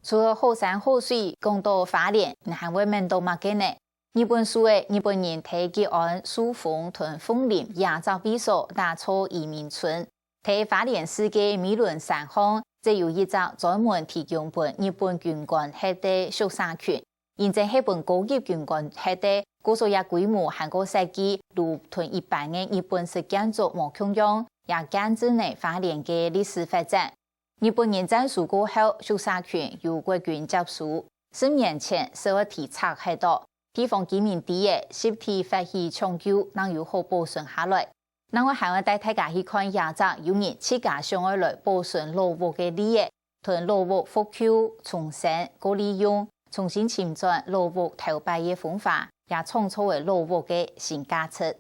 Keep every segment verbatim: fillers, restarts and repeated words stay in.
除了好山好水，講到花蓮，你還會愐到麼个呢？日本樹仔，日本人在吉安、壽豐同鳳林這隻位所打造移民村。在花蓮市个美崙山項，則有一隻專門提供分日本軍官歇个宿舍群。因為係分高級軍官歇个，故所這規模還過設計，就同一般个日本式建築無共樣，也見證了花蓮个歷史發展。 日本人戰輸過後，宿舍群由國軍接收。十年前，受到地賊歇著，地方居民知仔，集體發起搶救，正有好保存下來。另外，還愛帶大家去看這隻有人自家想愛來保存老屋个例仔，同老屋復舊、重生、過利用，重新尋轉老屋頭擺个風華，也創造了老屋个新價值。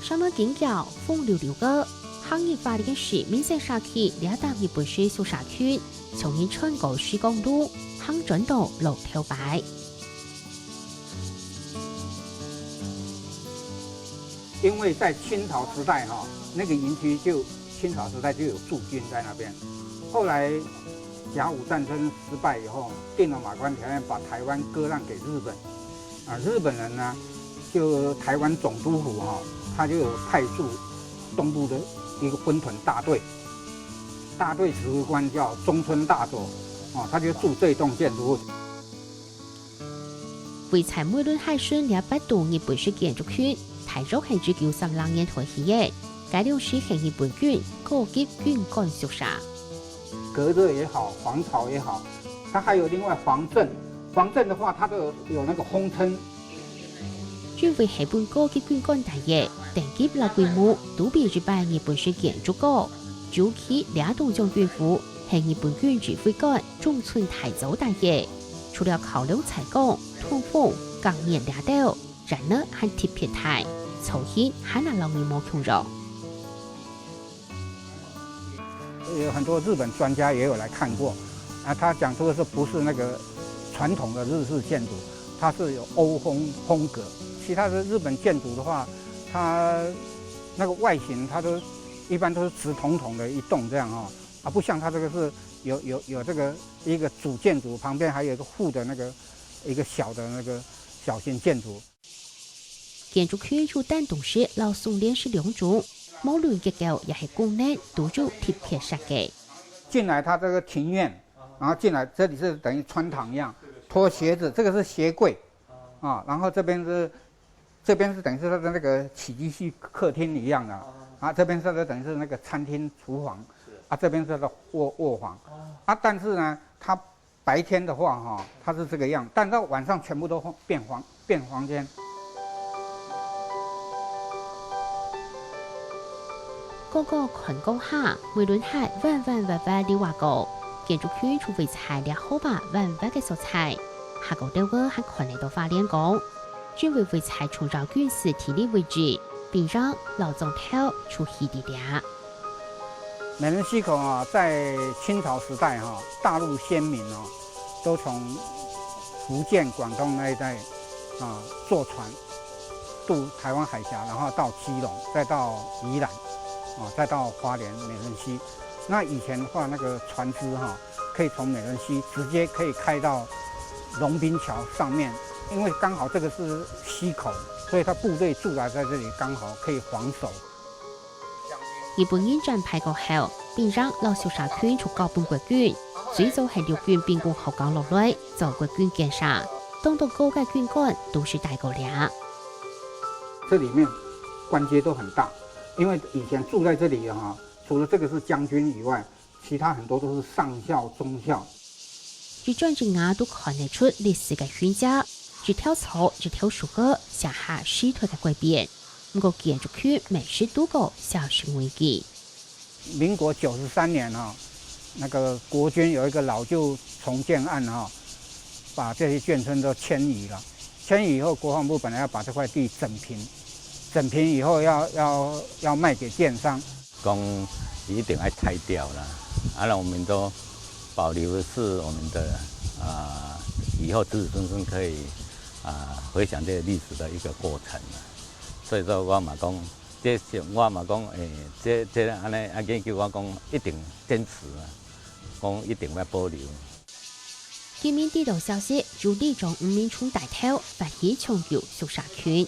山崙緊噭，風溜溜个，行入花蓮市民生社區這搭日本式宿舍區，像人穿過時光路，行轉到老頭擺。 因為在清朝時代哈，那個營區就清朝時代就有駐軍在那邊。後來甲午戰爭失敗以後，訂了馬關條約，把台灣割讓給日本。啊，日本人呢，就台灣總督府哈，他就有派駐東部的一個分屯大隊，大隊指揮官叫中村大佐，啊，他就住這棟建築物。 位在美崙海脣這八棟日本式建築群，大約係一九三六年代起个，該量時係日本軍高級軍官宿舍。隔熱也好，防潮也好，它還有另外防震，防震的話，它都有，有那個風撐。因為係分高級軍官戴个，等級摎規模都比一般日本式建築高，尤其這棟將軍府係日本軍指揮官 中村大佐戴个，除了考量採光、通風、隔熱這兜，燃料還特別大，造型還較摎人無共樣。有很多日本專家也有來看過，啊，他講這個是不是那個傳統的日式建築，它是有歐風風格。其他的日本建築的話，它那個外形它都一般都是直筒筒的一棟這樣哦，啊，不像它這個是有，有，有這個一個主建築，旁邊還有一個副的那個，一個小的那個小型建築。建築群有單棟式摎松聯式兩種，無論結構也係功能都有特別設計。進來它這個庭院，然後進來這裡是等於穿堂一樣，脫鞋子，這個是鞋櫃，啊，然後這邊是，這邊是等於是它的那個起居室客廳一樣的，啊，這邊是等於是那個餐廳廚房，啊，這邊是它的臥，臥房，啊，但是呢，它 白天的話哈，它是這個樣，但到晚上全部都變房，變房間。高高看高下，美崙海彎彎斡斡溜啊過，建築群就位在這河壩彎彎个所在。下高兜仔還看得到花蓮港，因為位在重要軍事地理位置，兵營摎庄頭就起在這。 美崙溪口啊，在清朝時代哈，大陸先民哦，都從福建、廣東那一帶啊，坐船渡台灣海峽，然後到基隆，再到宜蘭，啊，再到花蓮美崙溪。那以前的話，那個船隻哈，可以從美崙溪直接可以開到龍斌橋上面，因為剛好這個是溪口，所以他部隊駐紮在這裡，剛好可以防守。 日本人戰敗過後，兵營摎宿舍群就交分國軍，最早係陸軍兵工學校落來，做國軍建設，當多高階軍官都係戴過這。這裡面官階都很大，因為以前住在這裡的哈，除了這個是將軍以外， 其他很多都是上校、中校。一磚一瓦都看得出歷史个痕跡，一條草、一條樹仔寫下時代个改變。毋過建築群乜係堵過小型危機。民國九十三年啊，那個國軍有一個老舊重建案啊，把這些眷村都遷移了。遷移以後，國防部本來要把這塊地整平，整平以後要，要，要賣給建商， 講一定愛拆掉啦。啊，那我們都保留的是我們的，啊，以後子子孫孫可以啊，回想這个歷史的一個過程啊。所以說我嘛講，這是，我嘛講，誒，這，這按呢啊，研究我講一定堅持啊，講一定要保留。今晡日知道消息，有里長吳明忠帶頭發起搶救宿舍群。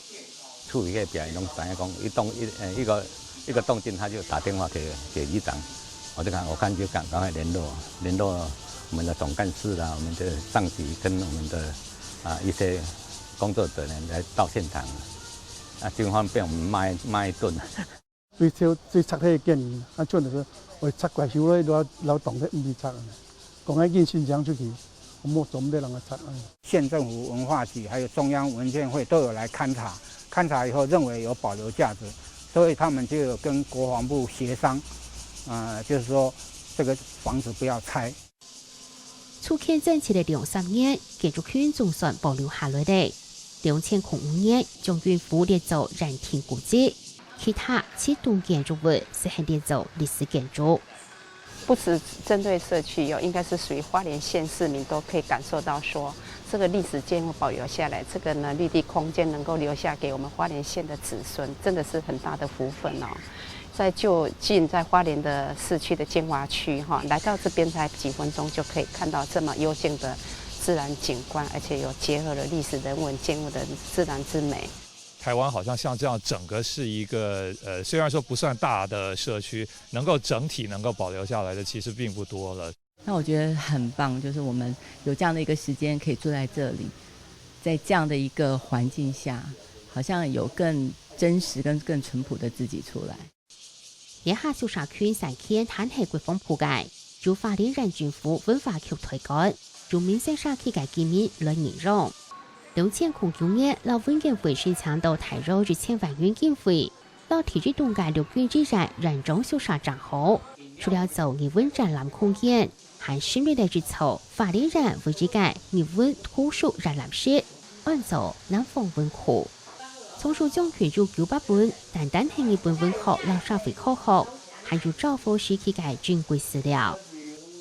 厝裡个別人攏知影講，一棟一，呃，一個，一個動靜，他就打電話給，給里長。我就看，我看就趕，趕快聯絡，聯絡我們的總幹事啦，我們的上級跟我們的，啊，一些工作者呢來到現場。啊，這方面被我們罵一，罵一頓。最少，最拆迄个建議，啊，像就是會拆怪修咧，老，老棟咧毋去拆啊。講愛緊申請出去，莫做毋得人个拆啊。县政府文化局还有中央文建会都有来勘察，勘察以后认为有保留价值，所以他们就有跟国防部协商，呃，就是说这个房子不要拆。 重建整齊了兩三年，建築群總算保留下來了。兩千空五年，將軍府列做暫定古蹟，其他七棟建築物就係列做歷史建築。不只針對社区哦，应该是属于花莲县市民都可以感受到说，这个历史建物保留下来，这个呢绿地空间能够留下给我们花莲县的子孙，真的是很大的福分哦。 在就近在花莲的市区的建华区哈，来到这边才几分钟就可以看到这么幽静的自然景观，而且有结合了历史人文建物的自然之美。台湾好像像这样整个是一个呃，虽然说不算大的社区，能够整体能够保留下来的其实并不多了。那我觉得很棒，就是我们有这样的一个时间可以坐在这里，在这样的一个环境下，好像有更真实跟更淳朴的自己出来。這下宿舍群三間還係國防部个，由花蓮縣政府文化局代管，由民生社區个居民來營養。兩千空九年，摎文建會申請到大約一千萬元經費，摎第一棟个陸軍醫院院長宿舍整好，除了做藝文展覽空間， 還成立了一座花蓮縣唯一个日文圖書展覽室，安做南方文庫。藏書總共有九百本，單單係日本文學摎社會科學，還有昭和時期个珍貴資料。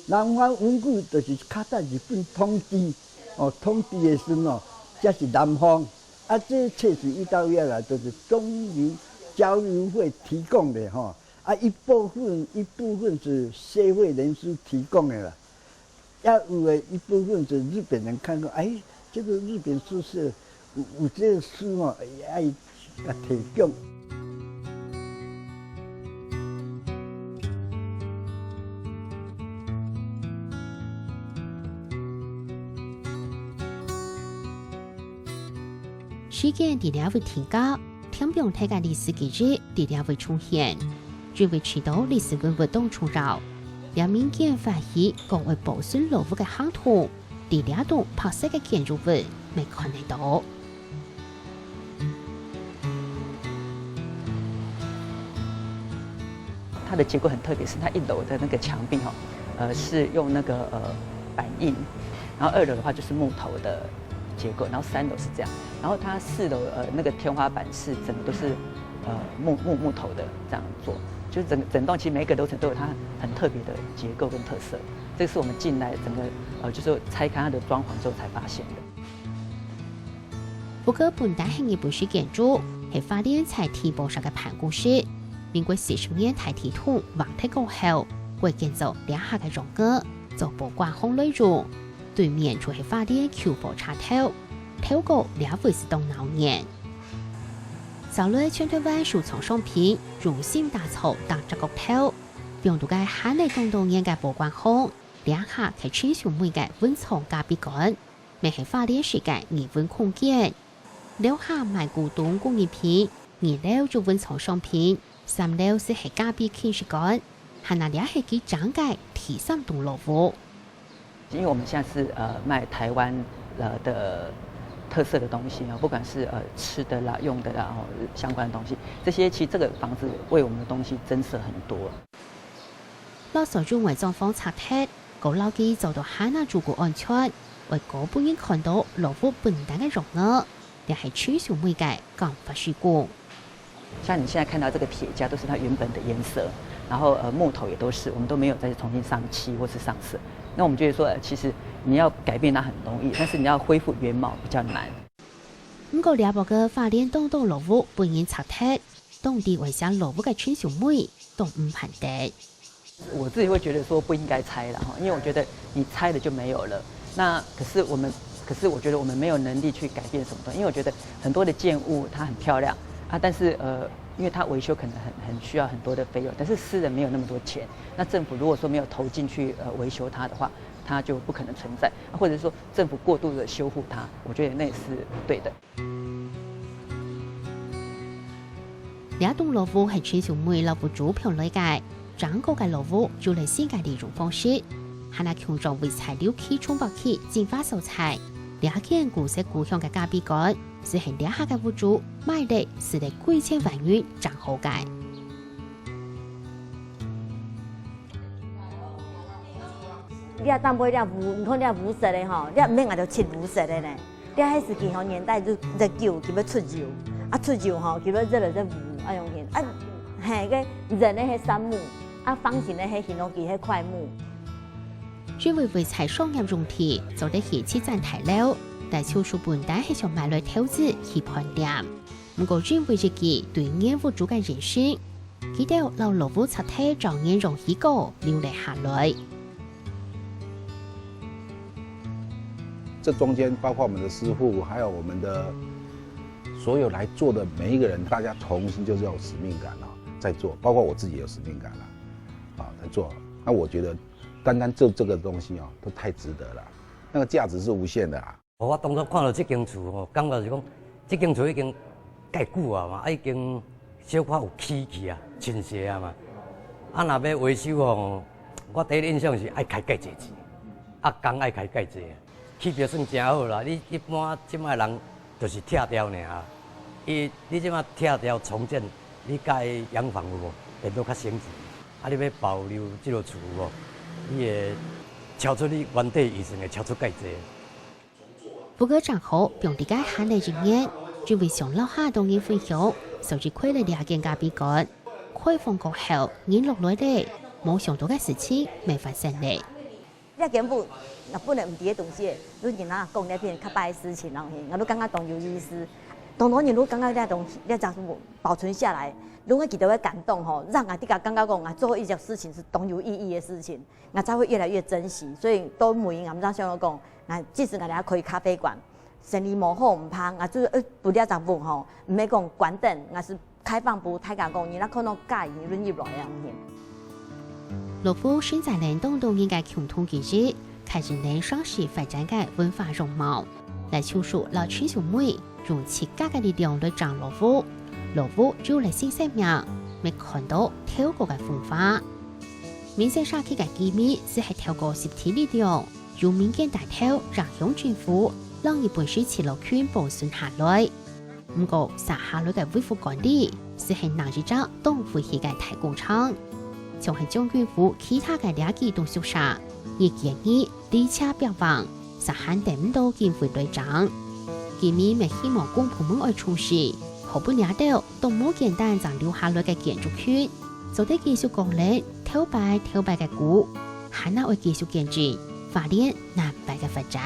南方文庫就是較早日本統治，哦，統治的時陣哦，這是南方。啊，這冊是一到一來，就是中日交流會提供的吼。啊，一部分一部分是社會人士提供的啦。 也有的一部分是日本人看过，哎，这个日本书是有有这个书哦，也爱甲提供。時間在這位停格，天平台个歷史記憶在這位重現。 因為知道歷史文物當重要，這民間發起講愛保存老屋个行動，在這棟白色个建築物乜看得到。它的结构很特别，是它一楼的那个墙壁哈，呃，是用那个呃板印，然后二楼的话就是木头的结构，然后三楼是这样，然后它四楼呃那个天花板是整个都是呃木木木头的这样做，就是整整栋其实每一个楼层都有它很特别的结构跟特色，这个是我们进来整个呃就是拆开它的装潢之后才发现的。 不過本底係日本式建築，係花蓮在地方上个辦公室。民國四十年代地動橫忒過後，改建做這下个樣仔，做保管行來用。對面就係花蓮舊火車頭，透過這位就當鬧熱。走來全台灣收藏商品，用心打造當隻角頭，用到个還係當多年个保管行，這下係清秀美个文創咖啡館。 乜係花蓮式个藝文空間。樓下賣古董工藝品，二樓有文創商品，三樓就係咖啡輕食館，還有這係佢整个第三棟老屋。因为我们现在是呃卖台湾呃的特色的东西啊，不管是呃吃的啦、用的啦，哦相关的东西，这些其实这个房子为我们的东西增设很多。 老早用个裝潢拆忒，過老佢做到還係足夠安全，會過分人看到老屋本底个樣仔，這係清秀美个工法施工。像你现在看到这个铁架都是它原本的颜色，然后呃木头也都是，我们都没有再重新上漆或是上色。那我们觉得说，呃其实你要改变它很容易，但是你要恢复原貌比较难。毋過這駁个花蓮當多老屋分人拆忒，當地會寫老屋个陳秀梅當毋盼得。我自己會覺得說不應該拆了哈，因為我覺得你拆了就沒有了。那可是我們，可是我覺得我們沒有能力去改變什麼東西，因為我覺得很多的建物它很漂亮啊，但是呃，因為它維修可能很很需要很多的費用，但是私人沒有那麼多錢。那政府如果說沒有投進去呃維修它的話，它就不可能存在，啊或者是說政府過度的修護它，我覺得那也是不對的。這棟老屋係陳秀梅摎屋主搬來个，整個个老屋就係新个利用方式，還係共樣為材料起重劃起淨化所在。這間古色古香个咖啡館，就係這下个屋主賣了使了幾千萬銀整好个。 你若當買這烏，你看這烏色的吼，你毋免外頭漆烏色的呢。這係時期吼年代就熱久，佢要出油，啊出油吼，佢要熱了熱烏，啊用hin，啊嘿，个圓的係杉木，啊方形的係hinoki，係檜木。因為為在商業用地做得起七層大樓，但就係本來係想買來投資起飯店。毋過因為一句對原屋主个言行， 佢兜摎老屋拆忒照原樣起過留了下來。這中間包括我們的師傅，還有我們的所有來做的每一個人，大家同心就是有使命感啊，在做，包括我自己有使命感啊，啊，在做。那我覺得單單就這個東西啊，都太值得了，那個價值是無限的啦。 我當初看到這間厝吼，感覺是講，這間厝已經蓋久啊嘛，啊已經小可有起去啊，傾斜啊嘛。啊若欲維修吼，我第一印象是愛開蓋濟錢，啊工愛開蓋濟啊。起標算真好啦，你一般這馬人就是拆掉爾啊。伊你這馬拆掉重建，你蓋洋房有無？變做較省錢。啊你欲保留這个厝有無？你會超出你原底預算會超出蓋濟。 屋个正好放在該閒了一年，因為想摎較多人分享，所以開了這間咖啡館。開放過後，人落來了，無想到个事情乜發生了。這間屋若本來毋知个東西，你今仔講這片較歹个事情咯，嘿，𠊎都感覺當有意思。當多人都感覺這東西，這隻屋保存下來，攏會記得會感動吼，讓𠊎自家感覺講，𠊎做一件事情是當有意義的事情。 𠊎才會越來越珍惜。所以到尾𠊎毋知想到講，𠊎即使𠊎兜開咖啡館，生理無好毋怕，𠊎就是愛分這隻屋吼，毋係講關等，𠊎是開放分大家講，你若看到介意，你入來啊，有無？老屋承載了當多人个共同記憶，開始了城市發展个文化樣貌。來就係摎陳秀梅用自家个力量來整老屋，老屋就有了新生命，乜看到頭過个風華。 民生社區个居民就係透過集體力量，由民間帶頭影響政府，讓日本式蒔樓群保存下來。毋過，續下來个維護管理，就係另一隻當危險个大工程。像係將軍府其他个這幾棟宿舍，也建議離車壁橫，續還等毋到經費來整。居民乜希望公部門愛重視，確保這兜 都無簡單正留下來个建築群，做得繼續講等頭擺頭擺个古，還愛繼續見證花蓮南擺个發展。